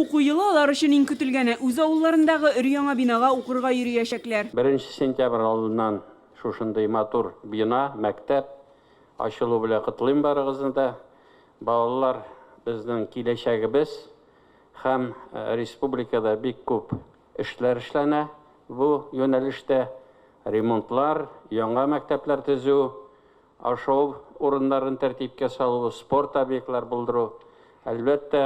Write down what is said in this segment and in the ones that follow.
Уку елы алар өчен иң көтелгәне. Үз авылларындагы өр-яңа бинага укырга йөриячәкләр. Беренче сентябрь алдыннан шушындый матур бина, мәктәп ачылу белән котлыйм барыгызны да. Балалар, безнең киләчәгебез һәм республикада бик күп эшләр эшләнә бу юнәлештә. Ремонтлар, яңа мәктәпләр төзү, ашау урыннарын тәртипкә салу, спорт объектлар булдыру. Әлбәттә,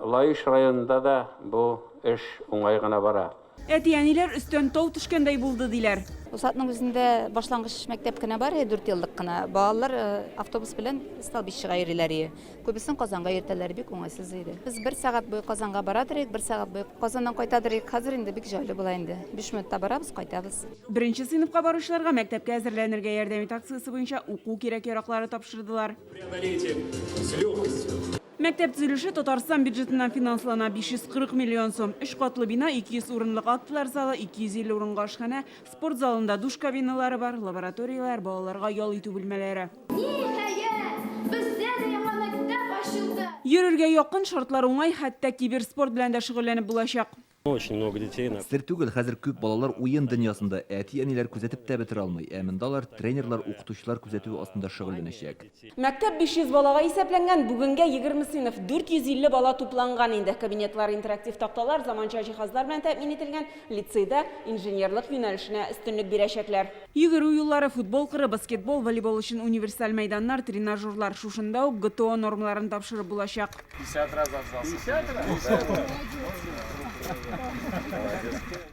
Лаеш районында да бу эш уңай гына бара. Әти-әниләр өстән тау төшкәндәй булды, диләр. Усадның үзендә башлангыч мәктәп кенә бар, дүртьеллык кына. Балалар автобус белән Столбищега йөриләр ие. Күбесен Казанга йөртәләр, бик уңайсыз иде. Без бер сәгать буе Казанга барадыр идек, бер сәгать буе Казаннан кайтадыр идек. Хәзер инде бик җайлы була инде. Биш минутта барабыз, кайтабыз. Беренче сыйныфка баручыларга Мәктәпкә әзерләнергә ярдәм ит акциясе буенча уку кирәк-яраклары тапшырдылар. Преодолейте с легкостью. Мәктәп төзелеше Татарстан бюджетыннан финанслана, 540 миллион сум. Өч катлы бина, 200 урынлык актлар залы, 250 урынга ашханә, спорт залында душ кабиналары бар, лабораторияләр, балаларга ял итү бүлмәләре. Ниһаять, бездә дә яңа мәктәп ачылды! Йөрергә якын, шартлар уңай, хәтта киберспорт белән дә шөгыльләнеп булачак. Очень много детей на. Сер түгел, хәзер күп балалар уен дөньясында, әти-әниләр күзәтеп тә бетерә алмый. Ә монда алар тренерлар, укытучылар күзәтүе астында шөгыльләнәчәк. Мәктәп 500 балага исәпләнгән, бүгенгә 20 сыйныф, 450 бала тупланган инде. Кабинетлар интерактив такталар, заманча җиһазлар белән тәэмин ителгән, лицейда инженерлык юнәлешенә өстенлек бирәчәкләр. Йөгерү юллары, футбол кыры, баскетбол, волейбол өчен универсаль мәйданнар, тренажерлар. Шушында ук ГТО нормаларын тапшырып булачак. 50 раз отжался. 50 раз?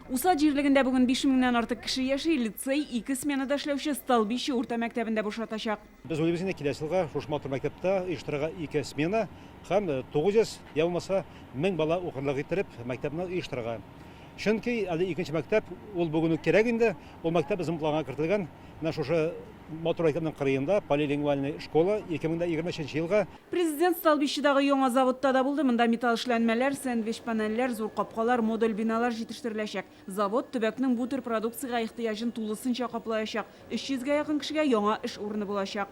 Усад җирлегендә бүген 5 меңнән артык кеше яши. Лицей ике сменада эшләүче Столбище урта мәктәбен дә бушатачак. Без уйлыйбыз инде, киләсе елга шушы матур мәктәптә оештырырга ике смена һәм 900, я булмаса 1000 бала укырлык иттереп мәктәпне оештырырга. Чөнки әле икенче мәктәп, ул бүген үк кирәк инде. Ул мәктәп безнең планга кертелгән. Менә шушы матур мәктәпнең кырыенда полилингвальный школа 2023 елга. Президент Столбищедагы яңа заводта да булды. Монда металл эшләнмәләр, сэндвич-панельләр, зур капкалар, модуль биналар җитештереләчәк. Завод төбәкнең бу төр продукциягә ихтыяҗын тулысынча каплаячак. 300 гә якын кешегә яңа эш урыны булачак.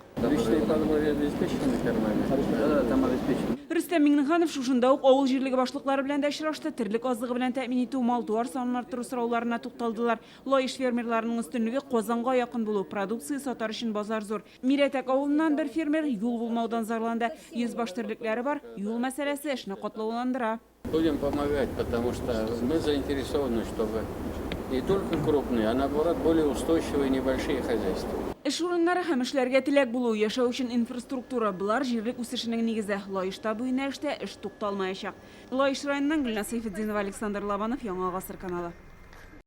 Рөстәм Миңнеханов шушында ук авыл җирлеге башлыклары белән дә очрашты, терлек азыгы белән тәэмин итү, мал-туар санын арттыру сорауларына тукталдылар. Лаеш фермерларының өстенлеге, Казанга якын булу, продукция сатар өчен базар зур. Мирәтәк авылыннан бер фермер юл булмаудан зарланды. 100 баш терлекләре бар, юл мәсьәләсе эшне катлауландыра. Будем помогать, потому что мы заинтересованы, чтобы не только крупные, а наоборот более устойчивые небольшие хозяйства. Эш урыннары һәм эшләргә теләк булу, яшәү өчен инфраструктура, болар җирлек үсешенең нигезе. Лаешта бу юнәлештә эш тукталмаячак. Лаеш районыннан Гөлназ Сәйфетдинова, Александр Лобанов, Яңа Гасыр каналы.